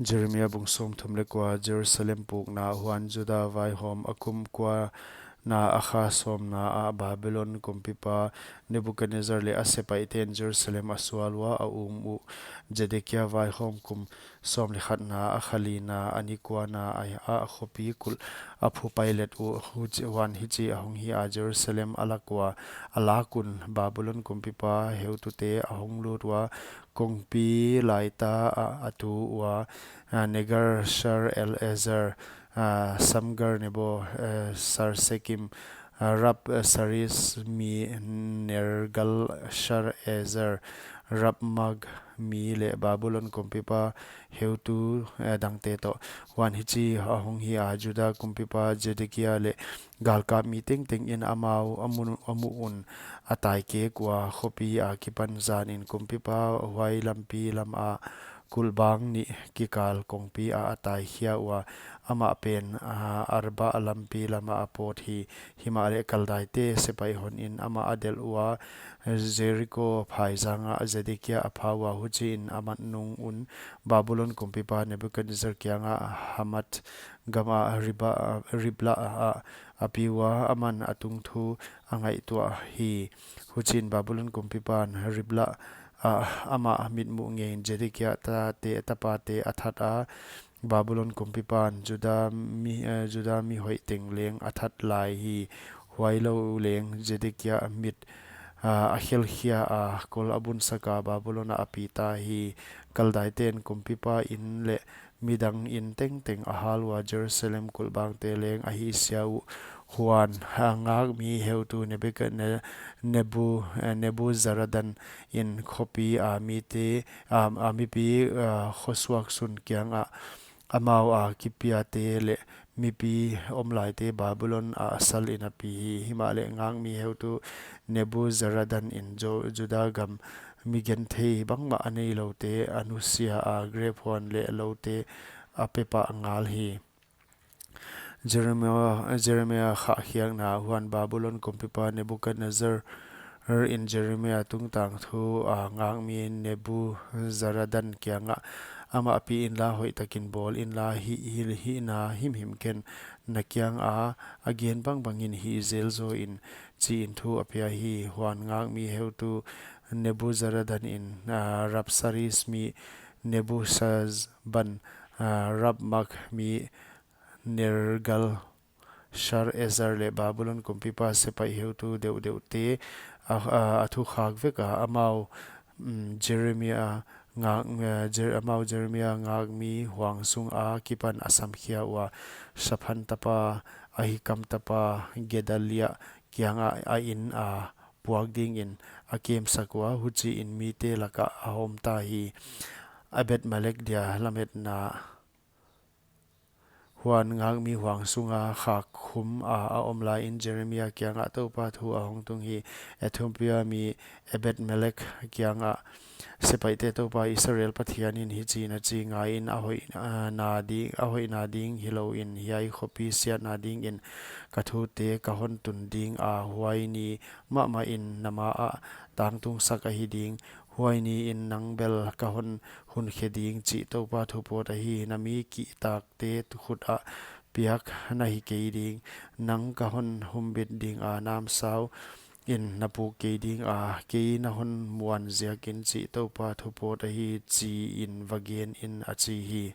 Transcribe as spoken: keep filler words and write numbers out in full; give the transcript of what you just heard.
Jeremia bung sawmthum leh kua. Jerusalem pukna. Huan Juda vaihawm a kum kuana a kha sawmna ah Babylon kumpipa Nebuchadnezzar leh a sepaihten Jerusalem a sual ua, a um uh. Zedekia vaihawm kum sawm leh khatna a kha lina a ni kuana ah, a khopi kulh a phu pailet uh. Huchi, huan hichi ahong hi a, Jerusalem a lak ua, a lak un Babylon kumpipa heutute ahong lut ua, kongpi laita ah a tu ua, ah, Nergal Sharezer, ah, Samgar Nebo, eh, Sarsekim, ah, Rab, eh, Saris mi Nergal Sharezer, Rabmag mi leh Babylon kumpipa heutu, eh, dangte toh. Huan hichi ahong hi a, Juda kumpipa Zedekia leh galkap mi tengteng in amau a mu, a mu un a tai kek ua, khopi akipan zanin kumpipa huai lampi lam ah kulhbang nih kikal kongpi ah a tai khia ua, amah pen, ah, Arba lampi lam ah a pawt hi. Himahleh Kaldaite sepaih hon in amah a delh ua, Jeriko phaizang ah Zedekia a pha ua. Huchiin a mat nung un Babylon kumpipa Nebuchadnezzar kiangah Hamat gam ah Riba, Ribla ah a pi ua, aman a tungthu a ngaihtuah hi. Huchiin Babylon kumpipan Ribla ah amah mitmuh ngeiin Zedekia tate, tapate a that a, Babylon kumpipan Juda mi, eh, Juda mi hoih teng leng a that lai hi. Huailou leng Zedekia mit, ah, a khelkhia a, kol a bunsak a, Babylon ah a pi ta hi. Kaldaiten kumpipa in leh midang in tengteng a hal ua, Jerusalem kulhbangte leng a hihsia uh. Huan, ah, ngakmi heutu Nebukadne-, Nebu-, eh, Nebuzaradan in khopi a mite, ah, a mipi, ah, khosuak sun kiangah amau a kipiate leh mipi omlaite Babylon ah a salin a pi hi. Himahleh ngakmi heutu Nebuzaradan in Ju-, Juda gam mi genthei bangmah a neiloute a nusia a, grep huan leh loute a pe pah ngal hi. Jeremia, Jeremia khahkhiakna. Huan Babylon kumpipa Nebuchadnezzar in Jeremia tungtang thu a ngakmi Nebuzaradan kiangah, amah pi inla, hoihtakin bawl inla, hih, hih, hihna himhim ken, na kianga a gen bangbangin hih zel zaw in, chiin thu a pia hi. Huan ngakmi heutu Nebuzaradan in, ah, Rabsaris mi Nebusazban, ah, Rabmag mi Nergal Sharezer leh Babylon kumpipa sepaih heutu deuhdeuhte a, a, a thukhak vek a, amau, mm, Jeremia ngak, eh, Jer-, amau Jeremia ngakmi huang sung akipan a samkhia ua, Shaphan tapa, Ahikam tapa, Gedalia kiangah a in a puak dingin a kemsak ua, huchiin mite lakah a om ta hi. Ebed-melek dia lametna. Huan ngakmi huang sunga khak khum a, a om laiin Jeremia kiangah Toupa thu a hong tung hi. Ethiopia mi Ebed-melek kiangah, sepaihte Toupa Israel Pathianin hichiin a chi, ngaiin, a hoihna ding, a hoihna ding hilouin hiai khopi siatna dingin ka thute ka hon tun ding a, huai ni mahmahin na maah tangtungsak ahi ding. Huai niin nang bel ka hon hunkhe ding, chih Toupa thu pawt ahi. Na mi kihtakte khut ah piak na hi kei ding. Nang ka hon humbit ding a, namsau in na puk kei ding a, kei na hon muan ziakin, chih Toupa thu pawt ahi, chiin va genin, a chi hi.